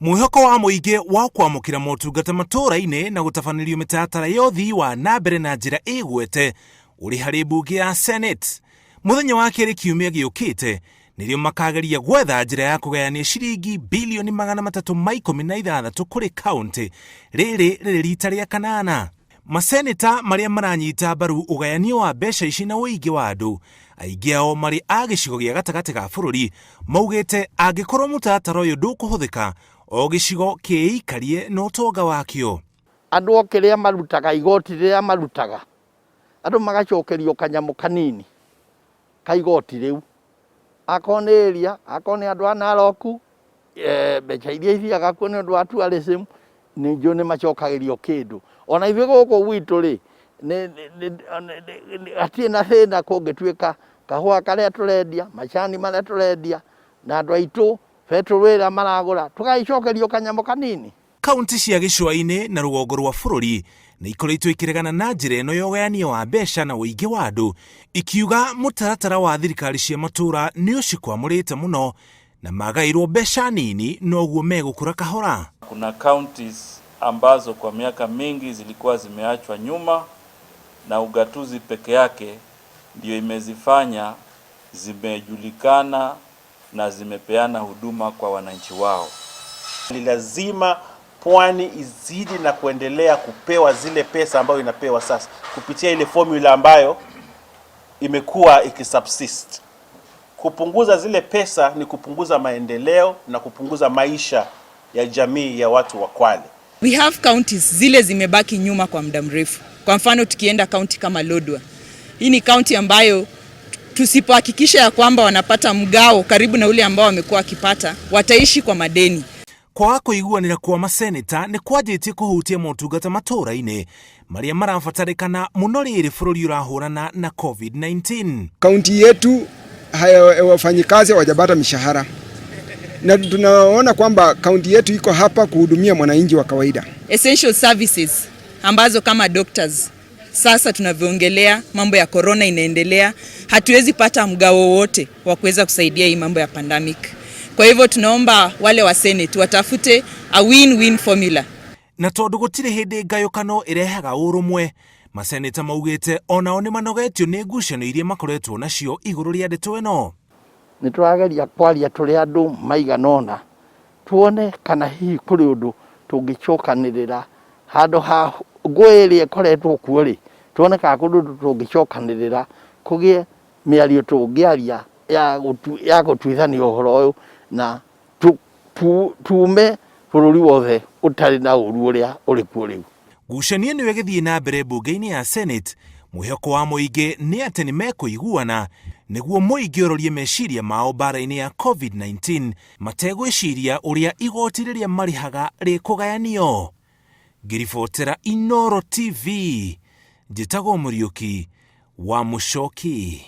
Mwĩhoko wa mũingĩ wa kwamũkĩra motungata matũũra-inĩ na gũtabanĩrio mĩtaratara ya ũthii wa na mbere na njĩra ĩgwete ũrĩ harĩ mbunge ya Senate. Mũthenya wa kerĩ kiumia gĩũkĩte nĩrĩo makageria gwetha njĩra ya kũgayania ciringi bilioni 316 kũrĩ kaũntĩ, rĩrĩ rĩrĩ rita rĩa kanana. Maseneta marĩa maranyita mbaru ũgayanio wa mbeca ici na ũingĩ wa andũ, aingĩ ao marĩ a gĩcigo gĩa gatagatĩ ga bũrũri, maugĩte angĩkorwo mũtaratara ũyũ ndũkũhũthĩka, o gĩcigo kĩikarie na ũtonga wakĩo. Andũ o kĩrĩa marutaga, igoti rĩrĩa marutaga, andũ magacokerio kanyamũ kanini ka igoti rĩu. Akorwo nĩ area, akorwo nĩ andũ a Narok, mbeca iria ithiaga kuo nĩ ũndũ wa tourism, nĩ njũĩ nĩ macokagĩrio kĩndũ. Ona ithuĩ gũkũ gwitũ rĩ, hatirĩ na thĩna kũngĩtuĩka kahũa karĩa tũrendia, macani marĩa tũrendia, na andũ aitũ betũrũ ĩrĩa maragũra, tũgagĩcokerio kanyamũ kanini. Kaunti cia gĩcũa-inĩ na rũgongo rwa bũrũri nĩ ikoretwo ikĩregana na njĩra ĩno ya ũgayania wa mbeca na ũingĩ wa andũ, ikiuga mũtaratara wa thirikari cia matũũra nĩ ũcikwamũrĩte mũno na magaĩirwo mbeca nini noguo megũkũra kahora. Kuna counties ambazo kwa miaka mingi zilikuwa zimeachwa nyuma na ugatuzi peke yake ndio imezifanya zimejulikana na zimepeana huduma kwa wananchi wao. Ni lazima pwani izidi na kuendelea kupewa zile pesa ambayo inapewa sasa kupitia ile formula ambayo imekuwa ikisubsist. Kupunguza zile pesa ni kupunguza maendeleo na kupunguza maisha ya jamii ya watu wa Kwale. We have counties zile zimebaki nyuma kwa muda mrefu. Kwa mfano tukienda county kama Lodwar. Hii ni county ambayo tusipohakikisha ya kwamba wanapata mgao karibu na ule ambao wamekuwa wakipata, wataishi kwa madeni. Kwaga kũiguanĩra kwa maseneta nĩ kwanjĩtie kũhutia motungata matũũra-inĩ marĩa marabatarĩkana mũno rĩrĩ bũrũri ũrahũrana na COVID-19. Kaunti yetu wafanyikazi hawajapata mishahara na tunaona kwamba kaunti yetu iko hapa kuhudumia mwananchi wa kawaida. Essential services ambazo kama doctors sasa tunavyoongelea mambo ya corona inaendelea, hatuwezi pata mgao wote wa kuweza kusaidia hii mambo ya pandemic. Kwa hivyo tunaomba wale wa Senate watafute a win-win formula. Na tondũ gũtirĩ hĩndĩ ngayũkano ĩrehaga ũrũmwe, maseneta maugĩte onao nĩ manogetio nĩ ngucanio iria makoretwo nacio igũrũ rĩa ndeto ĩno. Nĩ tũrageria kwaria tũrĩ andũ maigana ũna, tuone kana hihi kũrĩ ũndũ tũngĩcokanĩrĩra handũ ha ngũĩ ĩrĩa ĩkoretwo kuo rĩ, tuone kana kũrĩ ũndũ tũngĩcokanĩrĩra kũgĩe mĩario tũngĩaria ya gũtuithania ũhoro ũyũ na tume bũrũri wothe ũtarĩ na ũru ũrĩa ũrĩ kuo rĩu. Ngucanio ĩno ĩgĩthiĩ na mbere mbunge-inĩ ya Senate, mwĩhoko wa mũingĩ nĩ atĩ nĩ mekũiguana nĩguo mũingĩ ũrorie meciria mao mbara-inĩ ya COVID-19 mategwĩciria ũrĩa igoti rĩrĩa marĩhaga rĩkũgayanio. Ngĩribotera Inooro TV, njĩtagwo Mũriũki wa Mũcoki.